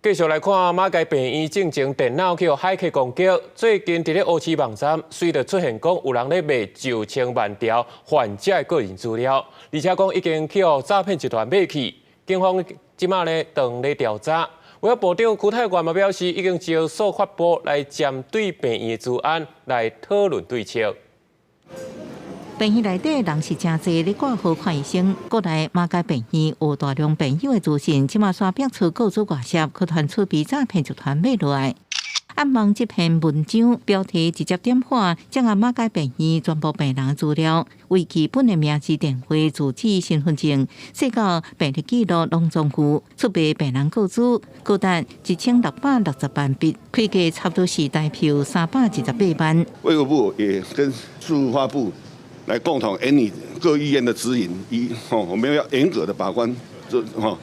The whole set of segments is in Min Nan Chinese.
繼續來看馬偕病院進前電腦去予駭客攻擊，最近佇咧烏市網站，隨著出現講有人咧賣上千萬條患者的個人資料，而且講已經去予詐騙集團買去，警方這馬咧正咧調查。衛福部長邱泰源嘛表示，已經招數發部來針對病院的資安來討論對策。病院內底人是誠濟，咧掛號看醫生。國內馬偕病院有大量病友的資訊，這馬煞爆出個資外洩，可傳出被詐騙集團買落來。暗網這篇文章標題直接點破，將阿馬偕病院全部病人資料，為基本的名字、電話、住址、身份證，細到病歷記錄攏總有，出賣病人個資，高達1660萬筆，開價差不多是台票328萬。衛福部也跟數發部來共同研擬各醫院的指引，一吼，我們要嚴格的把關，這吼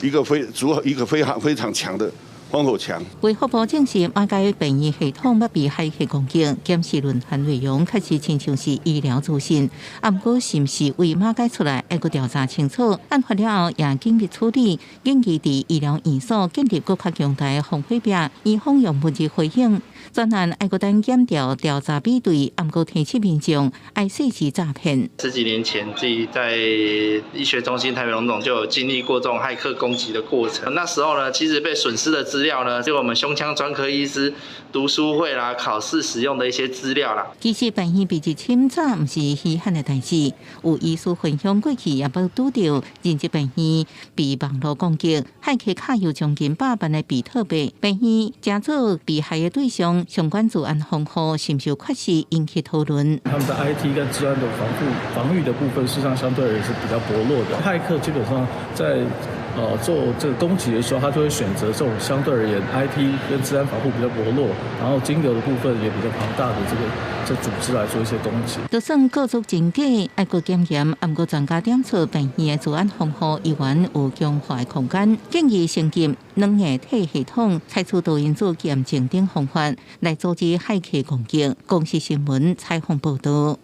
一個非主一個非常非常強的防火牆。衛福部證實，馬偕病院系統欲被駭客攻擊，檢視論壇內容確實親像是醫療資訊，啊，毋過是毋是為馬偕出來，愛閣調查清楚。案發了後，也緊急處理，建議佇醫療院所建立閣較強大的防火壁，醫方用文字回應。專案愛閣等檢調調查比對，毋過提醒民眾愛細緻詐騙。十幾年前，自己在醫學中心台北榮總就有經歷過這種駭客攻擊的過程。那時候呢，其實被損失的資料呢，就我們胸腔專科醫師讀書會啦、考試使用的一些資料啦。其實病院被入侵早毋是稀罕的代誌，有醫師分享過去也捌拄著任職病院被網路攻擊，駭客卡有將近100萬的比特幣，病院成做被害的對象，相關資安防護是毋是有缺失，引起討論。他們的 IT 跟資安的防護防禦的部分，事實上相對而言是比較薄弱的。駭客基本上在做這個攻擊的時候，他就會選擇這種相對而言 IT 跟資安防護比較薄弱，然後金流的部分也比較龐大的這個這組織來做一些攻擊。就算個資真假，愛閣檢驗，毋過專家點出病院的資安防護依然有強化的空間，建議升級軟硬體系統，採取多因子驗證等方法來阻止駭客攻擊。公視新聞採訪報導。